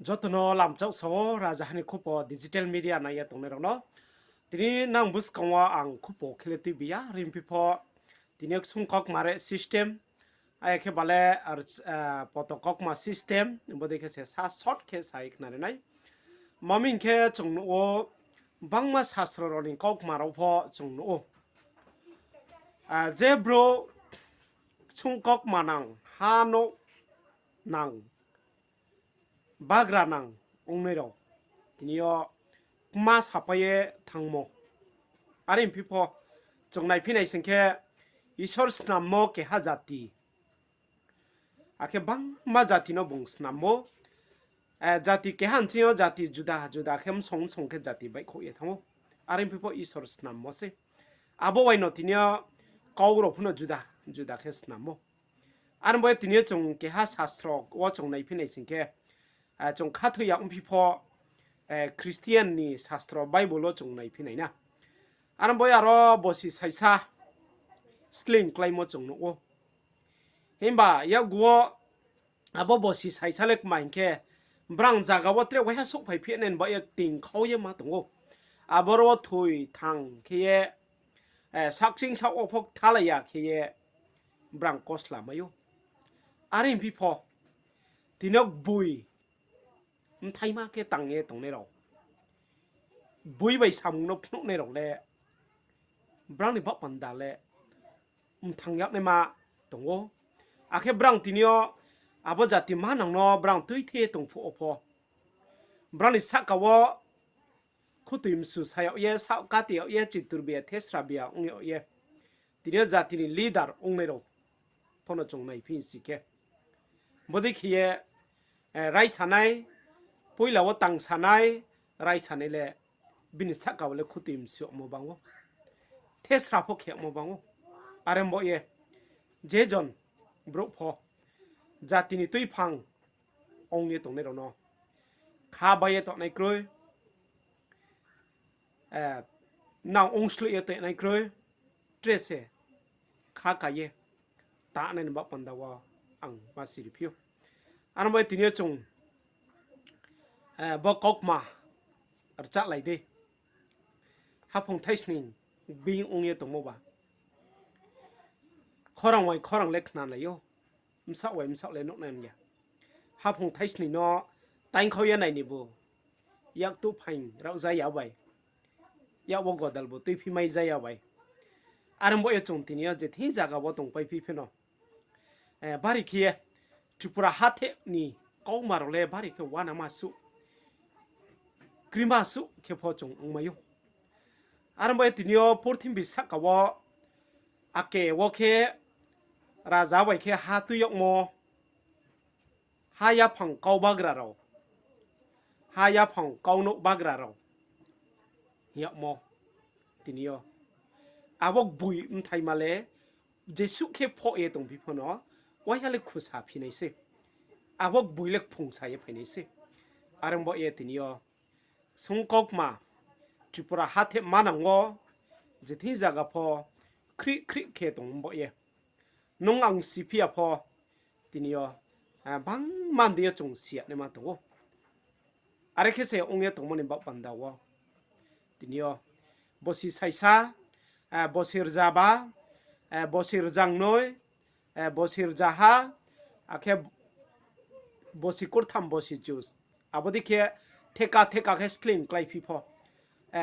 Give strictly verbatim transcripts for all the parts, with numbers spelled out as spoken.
Joto no lamchak sa ou, Rajaha ni Khupo digital media nai ye tongnai rao no. Tini nang buskang wo ang khupo khe le tuibi ya, are ongphi pho tini yo ksung kaukma re system, aya khe ba le, poto kaukma system, bodei khe se sa short khe sa ye khnari nai. Tma hing khe chung nuh ou, bangma sastro rao ni kaukma rao pho chung nuh ou. Je brouh ksung kaukma nang, ha nouh nang, bagra nang ongnai rao, tini yo kma sapai ye thanngmo. Are ongphi pho, chung naiphi nai sing khe, Isor snammo keha jati, akhe bangma jati no bung snammo. Jati keha nching yo jati juda juda khe msong msong khe jati baihkhouh ye thanng ou. Are ongphi pho Isor snammo sei. Abo bai no tini yo kau rao pho no juda juda khe snammo. Are ongba ye tini yo chung keha sastro wo chung naiphi nai sing khe, chung khathoi ya ongphi pho, Christian ni sastro Bible wo chung naiphi nai na. Are ongba ye aro bosi saisa sleing kláimo chung nuh ou. Himba yakgu wo abo bosi saisa le kma hing khe, brang zaga wo tre waiha souhphai phi nai ni baoh ye tingkhau ye ma tong ou. Aboro wo thoi thang khe ye, sakching saoh wo pho kthalai ya khe ye brang kosla mai ou. Are ongphi pho, tini yo gboi mthaima khe tang ye tongnai rao, gboi bai samung no phnuhnai rao le, brang ni baoh panda le mthang yagnaima tong ou. Akhe brang tini yo abo jati manang no brang tuithe ye tong phuh wo pho, brang ni sahka wo khutoi msu sa yag ye, saoh kati yag ye, chitur bia, thesra bia ong yag ye, tini yo jati ni leader ongnai rao pho no chung naiphi si khe, bodei khe ye, raisanai, poila wo tangsanai, raisanai le bini sahka wo le khutoi msu yagmo bang ou, thesra pho khe yagmo bang ou. Are ongba ye je jon brouh pho jati ni tuiphang ong ye tongnai rao no kha bai ye tongnai kroi, nang ongsloih ye tongnai kroi, tre se kha ka ye tangnai ni baoh panda wo ang ma siri phi ou. Are ongba ye tini yo chung bo kaukma rchahlai dei. Haphung thaisning bini ong ye tongmo ba, khorang bai khorang le khnalai ou, bsaoh bai bsaoh le nuhnai ya. Haphung thaisning no taingkhau ye nai ni bo, yaktuh phaing raohza ya bai, yak wo godal bo tuiphimai za ya bai. Are ongba ye chung tini yo je thing zaga wo tongpaiphi pheno, bari khe ye Tripura hatheh ni kaukma rao le bari khe uanama suh, krima suh khe pho chung ongmai ou. Are ongba ye tini yo purthimbi sahka wo ake wo khe raja bai khe ha tui yagmo, ha yaphang kau bagra rao, ha yaphang kau nouh bagra rao hing yagmo tini yo. Abo gboi mthaima le jesuh khe phoh ye tongphi phano, waiha le khusa phi nai sei. Abo gboi le kphungsa ye phai nai sei. Are ongba ye tini yo sungkaukma Tripura hatheh manang wo je thing zaga pho khrih khrih khe tong ongba ye, nung ang siphi ya pho, tini yo bangma dei yo chung si ya naima tong ou. Are khe se ong ye tongmo ni baoh panda wo tini yo bosi saisa, bosi rzaba, bosi rzangnoi, bosi rzaha, akhe bosi kurtham, bosi jus, abo dei khe theka theka khe sleing kláiphi pho,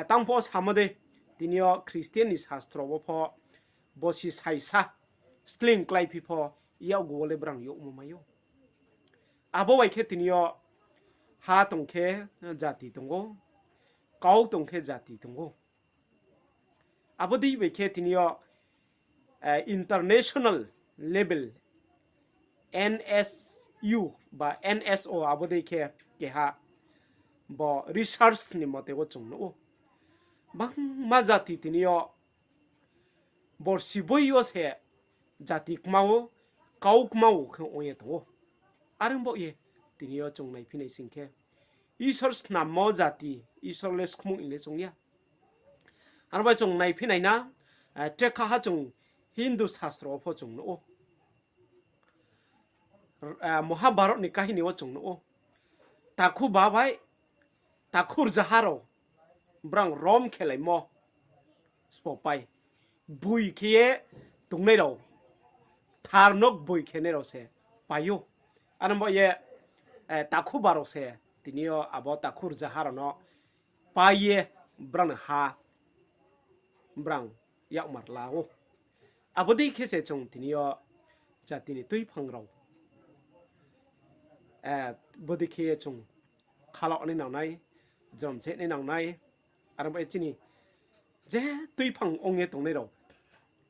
tang pho samo dei, tini yo Christian ni sastro wo pho bosi saisa sleing kláiphi pho, yakgu wo le brang youhmo mai ou. Abo bai khe tini yo ha tong khe jati tong ou, kau tong khe jati tong ou. Abo dei bai khe tini yo international level N S U ba N S O abo dei khe keha bo research ni mote wo chung nuh ou. Bangma jati tini yo borsi boi yo se jati kma ou, kau kma ou khe ong ye tong ou. Are ongba ye tini yo chung naiphi nai sing khe, Isor snammo jati, Isor le skmung le choung ya. Aro bai chung naiphi nai na, tre kha ha chung Hindu sastro wo pho chung nuh ou. Mohabharat ni kahini wo chung nuh ou. takhu ba bai, takhu rzaha rao, brang rom khelaimo sbo pai. Boi khe ye tongnai rao, thar no boi khenai rao se pai ou. Aro bo ye, eh, takhu ba rao se tini yo abo takhu rzaha rao no pai ye brang ni ha brang yakmar la ou. Abo dei khe se chung tini yo jati ni tuiphang rao, eh, bodei khe ye chung khalao nai nang nai, jrom se nai nang nai, aro bo ye chini je tuiphang ong ye tongnai rao,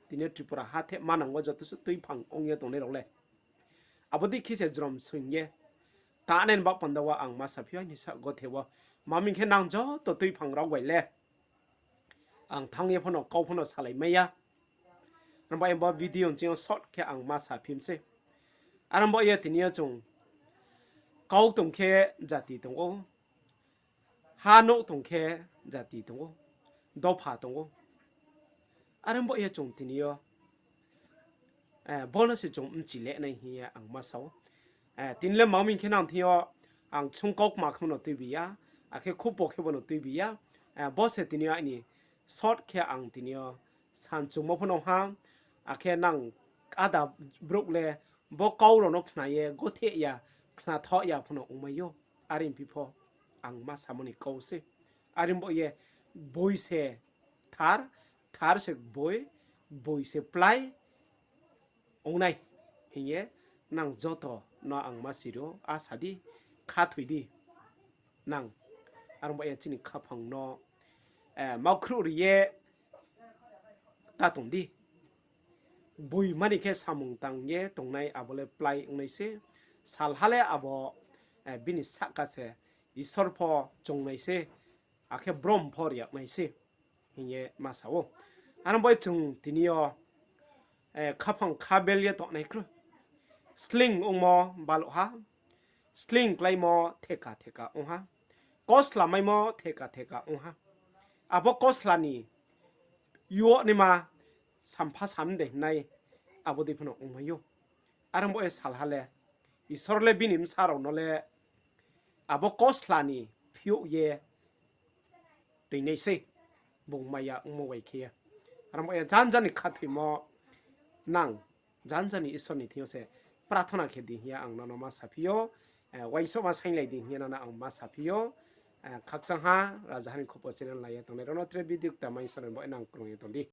tini yo Tripura ha the manang wo joto se tuiphang ong ye tongnai rao le abo dei khe se jrom soing ye ta nai ni baoh panda wo ang ma saphi ou, aini sa gothe wo. Ma hing khe nang joto tuiphang rao bai le ang thanng ye phano kau phano salai mai ya. Aro bo ye bo video ni sing yo short khe ang ma saphi mi sei. Aro bo ye tini yo chung kau tong khe jati tong ou, ha nouh tong khe jati tong ou, dopha tong ou. Aro bo ye chung tini yo, eh, bo no se chung mchi le nai hing ye ang ma sa ou. Eh, tini le ma hing khe nang thing yo ang chung kau kma khe bo no tuibi ya, akhe khupo khe bo no tuibi ya. Eh, bo se tini yo aini short khe ang tini yo san chungmo phano ha, akhe nang áda brouh le bo kau rao no khna ye gothe ya, khna thaoh ya phano ongmai ou. Are phi pho ang ma samo ni kau sei. Are bo ye boi se thar, thar se boi, boi se plái ong nai hing ye nang joto no ang ma siri ou, a sa di, khathoi di nang. Aro bo ye chini khaphang no, eh, maukhruh ri ye ta tong di. Boi mani khe samung tang ye tongnai abo le plái ong nai sei. Salha le abo, eh, bini sahka se Isor pho choung nai sei, akhe brom pho riak nai sei hing ye ma sa ou. Aro bo ye chung tini yo, eh, khaphang khabel ye tongnai kroi. Sleing ongmo baluh ha, sleing kláimo theka theka ong ha, kosla maimo theka theka ong ha. Abo kosla ni yo naima sampha sam de nai, abo dei phano ongmai ou. Aro bo ye salha le Isor le bini bsa rao no le abo kosla ni phiouh ye toinai sei, bung maya ongmo bai khe ye. Aro bo ye janja ni khathoimo nang, janja ni Isor ni thing yo se prathona khe di hing ye ang nono ma saphi ou, eh, uaingsouhma sainglai di hing ye nono ang ma saphi ou. Eh, khakchang ha, Rajaha ni Khupo channel lai ye tongnai rao no tre video kta mai Isor ni bo nang krung ye tong di.